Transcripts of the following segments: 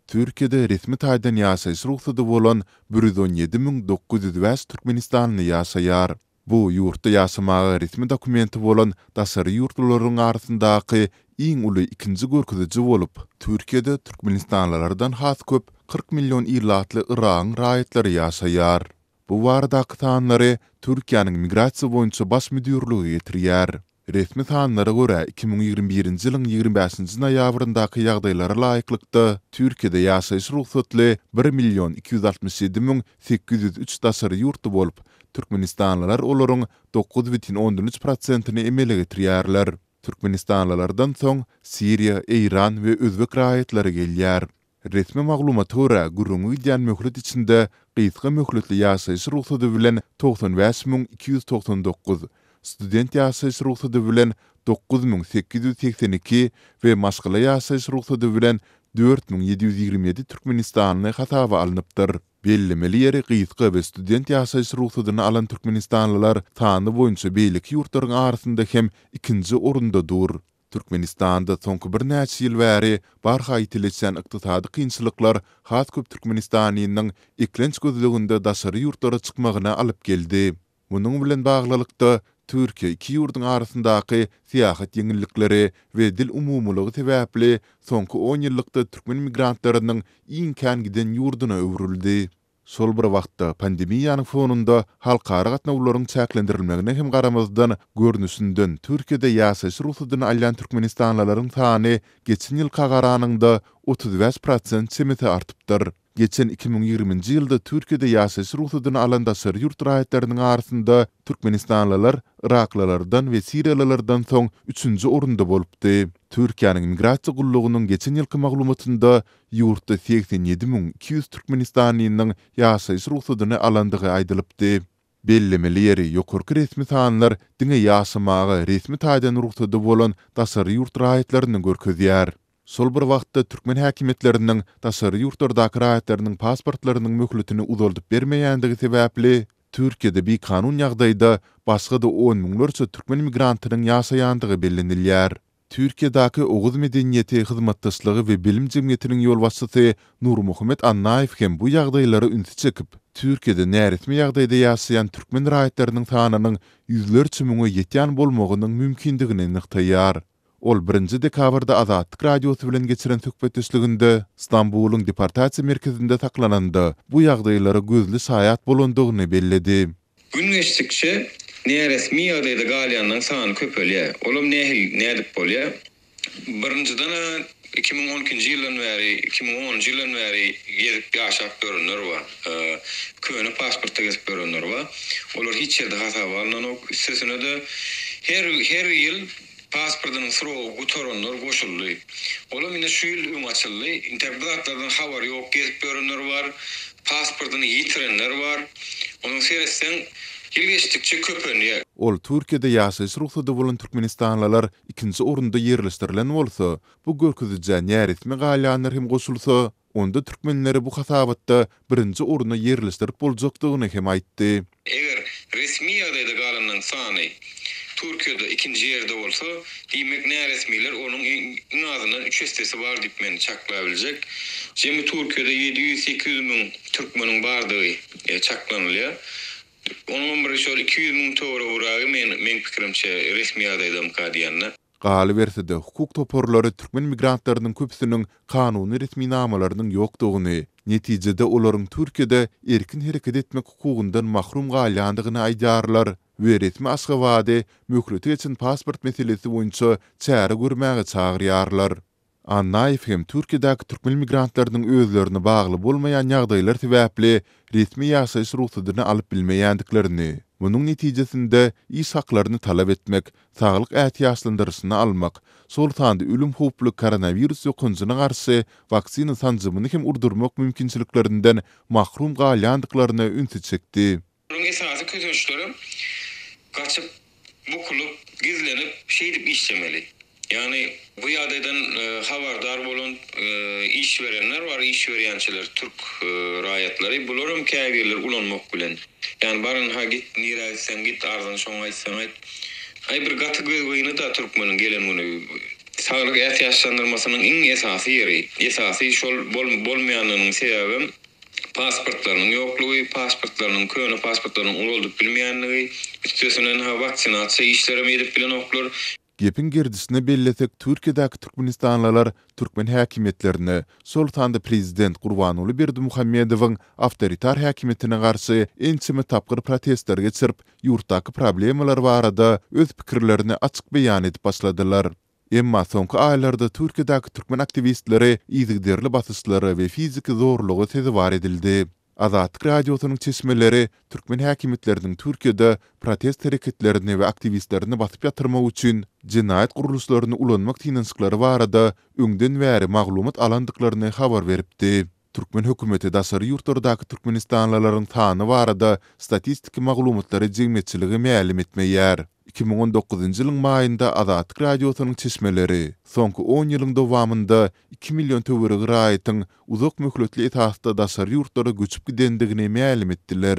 Türkiýede resmi taýdan ýaşaýyş rugsady bolan 117 905 türkmenistanly ýaşaýar. Bu, ýurtda ýaşamaga resmi dokumenti bolan daşary ýurtlularyň arasyndaky iň uly ikinji görkeziji bolup, Türkiýede türkmenistanlylardan has köp 40 million ilatly Yragyň raýatlary ýaşaýar. Bu baradaky sanlary Türkiýäniň Migrasiýa boýunça baş müdirligi getirýär. Resmi sanlara görä, 2021-nji ýylyň 25-nji noýabryndaky ýagdaýlara laýyklykda, Türkiýede ýaşaýyş rugsatly bir million 267 803 daşary ýurtly bolup, türkmenistanlylar olaryň 9,3 prosentini emele getirýärler. Türkmenistanlylardan soň Siriýa, Eýran we özbek raýatlary gelýär. Resmi maglumata görä, gürrüňi gidýän möhlet içinde gysga möhletli ýaşaýyş rugsady bilen 95 299, student ýaşaýyş rugsady bilen 9882 we maşgala ýaşaýyş rugsady bilen 4727 türkmenistanly hasaba alnypdyr. Bellemeli ýeri, gysga we student ýaşaýyş rugsadyny alan türkmenistanlylar sany boýunça beýleki ýurtlaryň arasynda hem ikinji orunda dur. Türkmenistanda soňky birnäçe ýyl bäri barha ýitileşýän ykdysady kynçylyklar has köp türkmenistanlynyň eklenç gözleginde daşary ýurtlara çykmagyna alyp geldi. Munuň bilen baglylykda, Türkiýe iki ýurduň arasyndaky syýahat ýeňillikleri we dil umumylygy sebäpli soňky on ýyllykda türkmen migrantlarynyň iň kän giden ýurduna öwrüldi. Şol bir wagtda, pandemiýanyň fonunda halkara gatnawlaryň çäklendirilmegine hem garamazdan, görnüşinden, Türkiýede ýaşaýyş rugsadyny alýan türkmenistanlylaryň sany geçen ýylka garanyňda 35 prosent çemesi artypdyr. Geçen 2020-nji ýylda Türkiýede ýaşaýyş rugsadyny alan daşary ýurt raýatlarynyň arasynda türkmenistanlylar yraklylardan we siriýalylardan soň üçünji orunda bolupdy. Türkiýäniň Migrasiýa gullugynyň geçen ýylky maglumatynda ýurtda 87 200 türkmenistanlynyň ýaşaýyş rugsadyny alandygy aýdylypdy. Bellemeli ýeri, ýokarky resmi sanlar diňe ýaşamaga resmi taýdan rugsady bolan daşary ýurt raýatlaryny görkezýär. Şol bir wagtda, türkmen häkimiýetleriniň daşary ýurtlardaky raýatlarynyň pasportlarynyň möhletini uzaldyp bermeýändigi sebäpli, Türkiýede bikanun ýagdaýda başga-da on müňlerçe türkmen migrantynyň ýaşaýandygy bellenilýär. Türkiýedäki Oguz medeniýeti, hyzmatdaşlygy we bilim jemgyýetiniň ýolbaşçysy Nurmuhammet Annaýew hem bu ýagdaýlara ünsi çekip, Türkiýede näresmi ýagdaýda ýaşaýan türkmen raýatlarynyň sanynyň ýüzlerçe müňe ýetýän bolmagynyň mümkindigini nygtaýar. Ol birinji dekabrda Azatlyk Radiosy bilen geçiren söhbetdeşliginde Stambulyň deportasiýa merkezinde saklananda bu ýagdaýlara gözli şaýat bolandygyny belledi. Gün geçdikçe näresmi ýagdaýda galýanlaryň sany köpelýär. Olam nähili, nädip bolýar? Birinjiden-ä 2012-nji ýyldan bäri, 2010-njy ýyldan bäri gezip ýaşap ýörenler bar. Köne pasportda gezip ýörenler bar. Olar hiç ýerde hasaba alnanok. Üstesine-de her her ýyl Pasportynyň srogy gutaranlar goşuldy. Olam indi şu ýyl öň açyldy. Intäk bu zatlardan habary ýok gezip ýörenler bar. Pasportyny ýitirenler bar. Onuň seretseň ýyl geçdikçe köpelýär. Ol Türkiýede ýaşaýyş rugsady bolan türkmenistanlylar ikinji orunda ýerleşdirilen bolsa, bu görkezijä näresmi galýanlar hem goşulsa, Onda türkmenleri bu hasabatda birinji oruna ýerleşdirip boljakdygyny hem aýtdy. Eger resmi ýagdaýda galanlaryň sany Türkiýede ikinji ýerde bolsa, diýmek näresmiler onuň iň azyndan üç essesi bar diýip men çaklabiljek. Jemi Türkiýede 700-800 müň türkmeniň bardygy çaklanylýar. Onuňam bir şol 200 müň töweregiragy meň pikirimçe resmi ýagdaýdamyka diýende. Galyberse-de, hukuk toparlary türkmen migrantlarynyň köpüsiniň kanuny resminamalarynyň ýokdugyny, netijede olaryň Türkiýede erkin hereket etmek hukugyndan mahrum galýandygyny aýdýarlar we resmi Aşgabady möhleti geçen pasport meselesi boýunça çäre görmäge çagyrýarlar. Annaýew hem Türkiýedäki türkmen migrantlarynyň özlerine bagly bolmaýan ýagdaýlar sebäpli resmi ýaşaýyş rugsadyny alyp bilmeýändiklerini, munuň netijesinde iş haklaryny talap etmek, saglyk ätiýaçlandyryşyny almak, şol sanda ölüm howply koronawirus ýokanjyna garşy waksina sanjymyny hem urdurmak mümkinçiliklerinden mahrum galýandyklaryna ünsi çekdi. Olaryň esasy kösençlerem gaçyp, bukulyp, gizlenip, şeýdip işlemeli. Ýagny bu ýagdaýdan habardar bolan iş berenler bar, iş berýänçiler türk raýatlary. Bularam käbirleri ulanmak bilen. Ýagny baryn-ha git, nirä gitseň git, arzyňy şoňa aýtsaň aýt. Aý bir gaty gözgyny-da türkmeniň gelen güni. Saglyk ätiýaçlandyrmasynyň iň esasy ýeri, esasy şol bolmaýanlygynyň sebäbem pasportlarynyň ýoklugy, pasportlarynyň, köne pasportlarynyň ulaldyp bilmeýänligi, üstesine-ha waksinasiýa işlerem edip bilenoklar. Gepiň gerdişine bellesek, Türkiýedäki türkmenistanlylar türkmen häkimiýetlerine, şol sanda prezident Gurbanguly Berdimuhamedowyň awtoritar häkimiýetine garşy ençeme tapgyr protestler geçirip, ýurtdaky problemalar barada öz pikirlerini açyk beýan edip başladylar. Emma soňky aýlarda Türkiýedäki türkmen aktiwistleri yzygiderli basyşlara we fiziki zorluga sezewar edildi. Azatlyk Radiosynyň çeşmeleri türkmen häkimiýetleriniň Türkiýede protest hereketlerini we aktiwistlerini basyp ýatyrmak üçin jenaýat gurluşlaryny ulanmak synanyşyklary barada öňden bäri maglumat alandyklaryny habar beripdi. Türkmen hökümeti daşary ýurtlardaky türkmenistanlylaryň sany barada statistiki maglumatlary jemgyýetçilige mälim etmeýär. 2019-njy ýylyň maýynda Azatlyk Radiosynyň çeşmeleri soňky on ýylyň dowamynda iki million töweregi raýatyň uzak möhletli esasda daşary ýurtlara göçüp gidendigini mälim etdiler.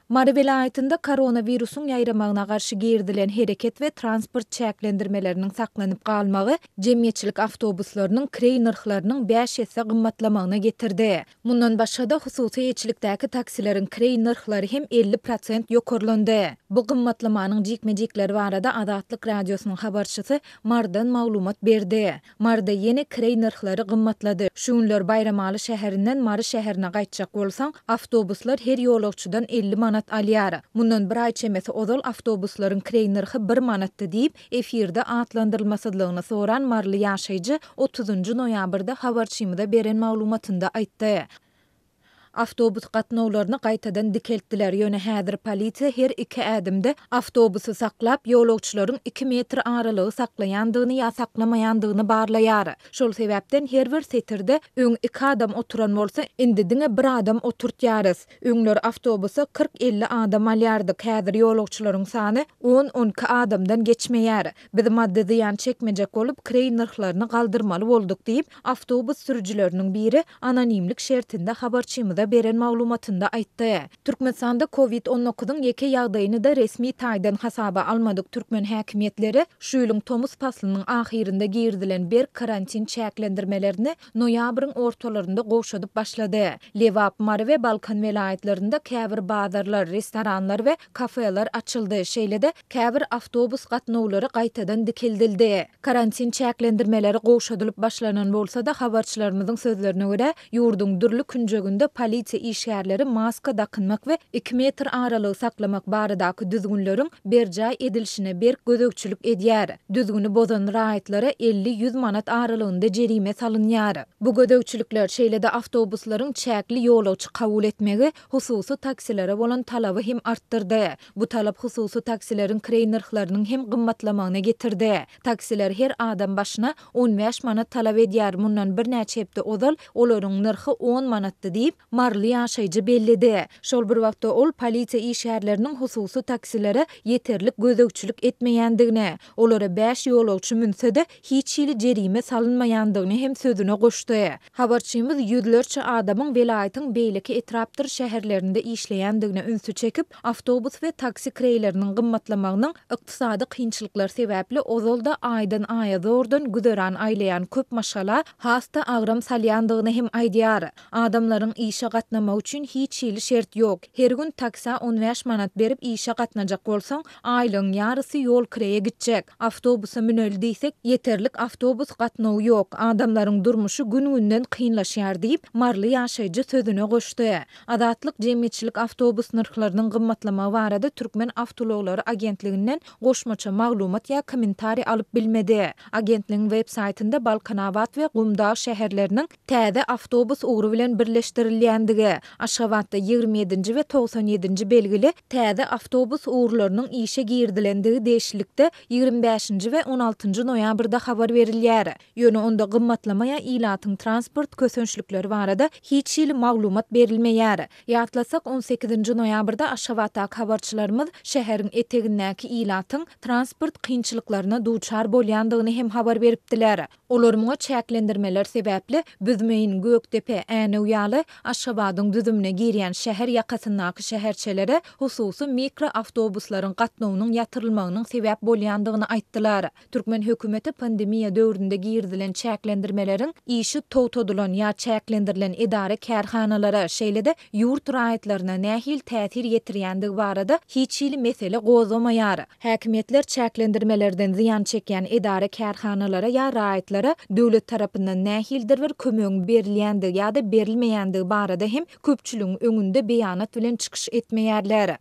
Mary welaýatynda koronawirusyň ýaýramagyna garşy girizilen hereket we transport çäklendirmeleriniň saklanyp galmagy jemgyýetçilik awtobuslarynyň kireý nyrhlarynyň bäş esse gymmatlamagyna getirdi. Mundan başga-da, hususy eýeçilikdäki taksileriň kireý nyrhlary hem 50 prosent ýokarlandy. Bu gymmatlamanyň jikme-jikleri barada Azatlyk Radiosynyň habarçysy Marydan maglumat berdi. Maryda ýene kireý nyrhlary gymmatlady. Şu günler Baýramaly şäherinden Mary şäherine gaýtjak bolsaň, awtobuslar her ýolagçydan 50 manat alýar. Mundan bir aý çemesi ozal awtobuslaryň kireý nyrhy bir manatdy diýip, efirde atlandyrylmasyzlygyny soran maryly ýaşaýjy otuzynjy noýabrda habarçymyza beren maglumatynda aýtdy. Awtobus gatnawlaryny gaýtadan dikeltdiler, ýöne häzir polisiýa her iki ädimde awtobusy saklap, ýolagçylaryň iki metr aralygy saklaýandygyny ýa saklamaýandygyny barlaýar. Şol sebäpden her bir setirde öň iki adam oturan bolsa, indi diňe bir adam oturtýarys. Öňler awtobusa kyrk-elli adam alýardyk, häzir ýolagçylaryň sany on-on iki adamdan geçmeýär. Biz maddy zyýan çekmejek bolup, kireý nyrhlaryny galdyrmaly bolduk diýip, awtobus sürüjileriniň biri anonimlik şertinde habarçymyza beren maglumatynda aýtdy. Türkmenistanda Covid on dokuzyň ýeke ýagdaýyny-da resmi taýdan hasaba almadyk türkmen häkimiýetleri şu ýylyň tomus paslynyň ahyrynda girizilen berk karantin çäklendirmelerini noýabryň ortalarynda gowşadyp başlady. Lebap, Mary we Balkan welaýatlarynda käbir bazarlar, restoranlar we kafeler açyldy, şeýle-de käbir awtobus gatnawlary gaýtadan dikeldildi. Karantin çäklendirmeleri gowşadylyp başlanan bolsa-da, habarçylarymyzyň sözlerine görä, ýurduň dürli künjeginde polisiýa işgärleri maska dakynmak we iki metr aralygy saklamak baradaky düzgünleriň berjaý edilişine berk gözegçilik edýär. Düzgüni bozan raýatlara elli-ýüz manat aralygynda jerime salynýar. Bu gözegçilikler, şeýle-de awtobuslaryň çäkli ýolagçy kabul etmegi hususy taksilere bolan talaby hem artdyrdy. Bu talap hususy taksileriň kireý nyrhlarynyň hem gymmatlamagyna getirdi. Taksiler her adam başyna on bäş manat talap edýär, mundan birnäçe hepde ozal olaryň nyrhy on manatdy diýip, maryly ýaşaýjy belledi. Şol bir wagtda ol polisiýa işgärleriniň hususy taksilere ýeterlik gözegçilik etmeýändigini, olara bäş ýolagçy münse-de, hiç hili jerime salynmaýandygyny hem sözüne goşdy. Habarçymyz ýüzlerçe adamyň welaýatyň beýleki etrapdyr şäherlerinde işleýändigine ünsi çekip, awtobus we taksi kireýleriniň gymmatlamagynyň ykdysady kynçylyklar sebäpli ozal-da aýdan-aýa zordan güzeran aýlaýan köp maşgala has-da agram salýandygyny hem aýdýar. Adamlaryň işe gatnamagy üçin hiç hili şert ýok. Her gün taksä on bäş manat berip işe gatnajak bolsaň, aýlygyň ýarysy ýol kireýe gitjek. Awtobusa müneli diýsek, ýeterlik awtobus gatnawy ýok. Adamlaryň durmuşy gün-günden kynlaşýar diýip, maryly ýaşaýjy sözüne goşdy. Azatlyk jemgyýetçilik awtobus nyrhlarynyň gymmatlamagy barada Türkmen awtoulaglary agentliginden goşmaça maglumat ýa kommentariý alyp bilmedi. Agentligiň web saýtynda Balkanabat we Gumdag şäherleriniň täze awtobus ugry bilen birleşdirilýändigi, Aşgabatda ýigrimi ýedinji we 90 ýedinji belgili täze awtobus ugurlarynyň işe girizilendigi degişlilikde ýigrimi bäşinji we on altynjy noýabrda habar berilýär. Ýöne onda gymmatlama ýa ilatyň transport kösençlikleri barada hiç hili maglumat berilmeýär. Ýatlasak, on sekizinji noýabrda Aşgabatdaky habarçylarymyz şäheriň etegindäki ilatyň transport kynçylyklaryna duçar bolýandygyny hem habar beripdiler. Olar muňa çäklendirmeler sebäpli Büzmeýin, Gökdepe, Änew ýaly Aşgabadyň düzümine girýän şäher ýakasyndaky şäherçelere hususy mikroawtobuslaryň gatnawynyň ýatyrylmagynyň sebäp bolýandygyny aýtdylar. Türkmen hökümeti pandemiýa döwründe girizilen çäklendirmeleriň işi togtadylan ýa çäklendirilen edara-kärhanalara, şeýle-de ýurt raýatlaryna nähili täsir ýetirýändigi barada hiç hili mesele gozgamaýar. Häkimiýetler çäklendirmelerden zyýan çekýän edara-kärhanalara ýa raýatlara döwlet tarapyndan nähilidir bir kömegiň berilýändigi ýa-da berilmeýändigi barada hem köpçüligiň öňünde beýanat bilen çykyş etmeýärler.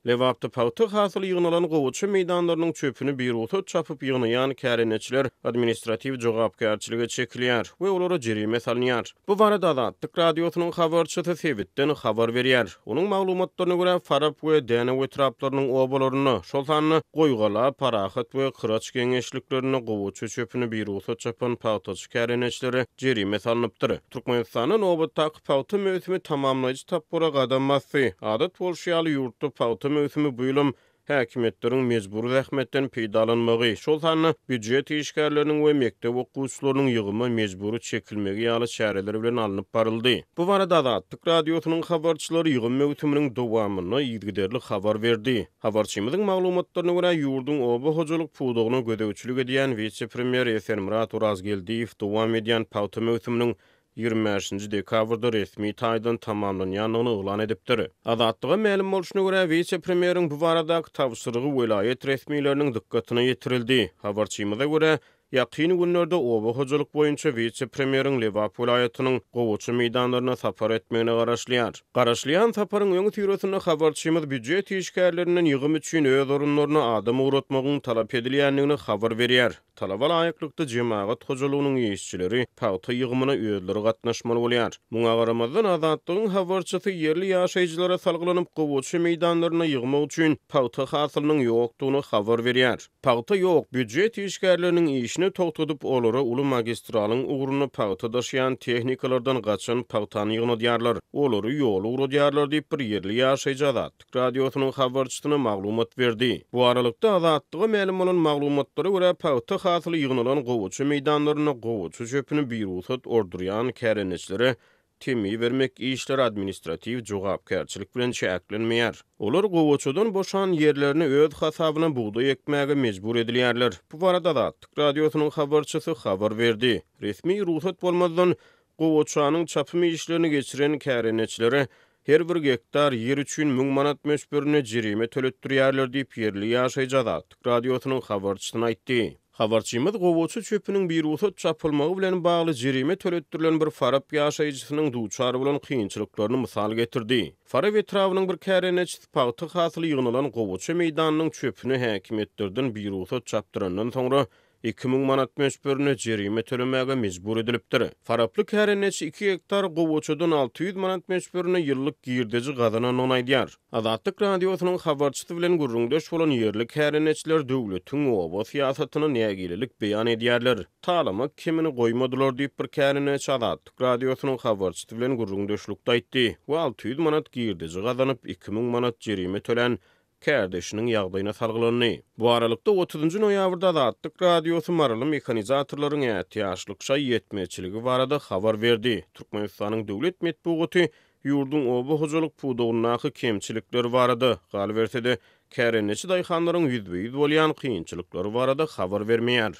Lebapda pagta hasyly ýygnalan gowaça meýdanlarynyň çöpüni birugsat çapyp ýygnaýan kärendeçiler administratiw jogapkärçilige çekilýär we olara jerime salynýar. Bu barada Azatlyk Radiosynyň habarçysy sebitden habar berýär. Onuň maglumatlaryna görä, Farap we Dänew etraplarynyň obalarynda, şol sanda Goýgala, Parahat we Kyraç geňeşliklerinde gowaça çöpüni birugsat çapan pagtaçy kärendeçilere jerime salnypdyr. Türkmenistanda nobatdaky pagta möwsümi tamamlaýjy tapgyra gadam basdy. Adat bolşy ýaly, ýurtda pagta möwsümi bu ýylam häkimiýetleriň mejbury zähmetden peýdalanmagy, şol sanda býujet işgärleriniň we mekdep okuwçylarynyň ýygyma mejbury çekilmegi ýaly çäreler bilen alnyp baryldy. Bu barada Azatlyk Radiosynyň habarçylary ýygym möwsüminiň dowamynda yzygiderli habar berdi. Habarçymyzyň maglumatlaryna görä, ýurduň oba hojalyk pudagyna gözegçilik edýän wise-premýer Esenmyrat Orazgeldiýew dowam edýän pagta möwsüminiň 25-nji dekabrda resmi taýdan tamamlanýandygyny yglan edipdir. Azatlyga mälim bolşuna görä, wise-premýeriň bu baradaky tabşyrygy welaýat resmileriniň dykgatyna ýetirildi. Habarçymyza görä, ýakyn günlerde oba hojalyk boýunça wise-premýeriň Lebap welaýatynyň gowaça meýdanlaryna sapar etmegine garaşylýar. Garaşylýan saparyň öňüsyrasynda habarçymyz býujet işgärlerinden ýygym üçin öz orunlaryna adam ugratmagyň talap edilýändigini habar berýär. Talaba laýyklykda jemagat hojalygynyň işçileri pagta ýygymyna özleri gatnaşmaly bolýar. Muňa garamazdan, Azatlygyň habarçysy ýerli ýaşaýjylara salgylanyp, gowaça meýdanlarynda ýygmak üçin pagta hasylynyň ýokdugyny habar berýär. Pagta ýok, býujet işgärleriniň işini togtadyp, olara uly magistralyň ugrunda pagta daşaýan tehnikalardan gaçan pagtany ýygnadýarlar, olary ýola ugradýarlar diýip, bir ýerli ýaşaýjy Azatlyk. Radiosynyň habarçysyna maglumat berdi. Bu aralykda, Azatlyga mälim bolan maglumatlara görä, pagta hasyly ýygnalan gowaça meýdanlarynda gowaça çöpüni birugsat ordurýan kärendeçilere temmi bermek işleri administratiw jogapkärçilik bilen çäklenmeýär. Olar gowaçadan boşan ýerlerine öz hasabyna bugdaý ekmäge mejbur edilýärler. Bu barada Azatlyk Radiosynyň habarçysy habar berdi. Resmi rugsat bolmazdan, Gowaçanyň çapym işlerini geçiren kärendeçilere her bir gektar ýer üçin 1000 manat möçberinde jerime töletdirýärler diýip, ýerli ýaşaýjy Azatlyk Radiosynyň habarçysyna aýtdy. Habarçymyz gowaça çöpüniň birugsat çapylmagy bilen bagly jerime töletdirilen bir Farap ýaşaýjysynyň duçar bolan kynçylyklaryny mysal getirdi. Farap etrabynyň bir kärendeçisi pagta hasyly ýygnalan gowaça meýdanynyň çöpüni häkimiýetlerden birugsat çapdyrandan soňra 2000 manat möçberinde jerime tölemäge mejbur edilipdir. Faraply kärendeçi iki gektar gowaçadan 600 manat möçberinde ýyllyk girdeji gazanandygyny aýdýar. Azatlyk Radiosynyň habarçysy bilen gürrüňdeş bolan ýerli kärendeçiler döwletiň oba syýasatyna nägilelik beýan edýärler. Talamak kemini goýmadylar diýip, bir kärendeçi Azatlyk Radiosynyň habarçysy bilen gürrüňdeşlikde aýtdy we 600 manat girdeji gazanyp, 2000 manat jerime tölän kärdeşiniň ýagdaýyna salgylandy. Bu aralykda, otuzynjy noýabrda Azatlyk Radiosy maryly mehanizatorlaryň ätiýaçlyk şaý ýetmezçiligi barada habar berdi. Türkmenistanyň döwlet metbugaty ýurduň oba hojalyk pudagyndaky kemçilikler barada, galyberse-de, kärendeçi daýhanlaryň ýüzbe-ýüz bolýan kynçylyklary barada habar bermeýär.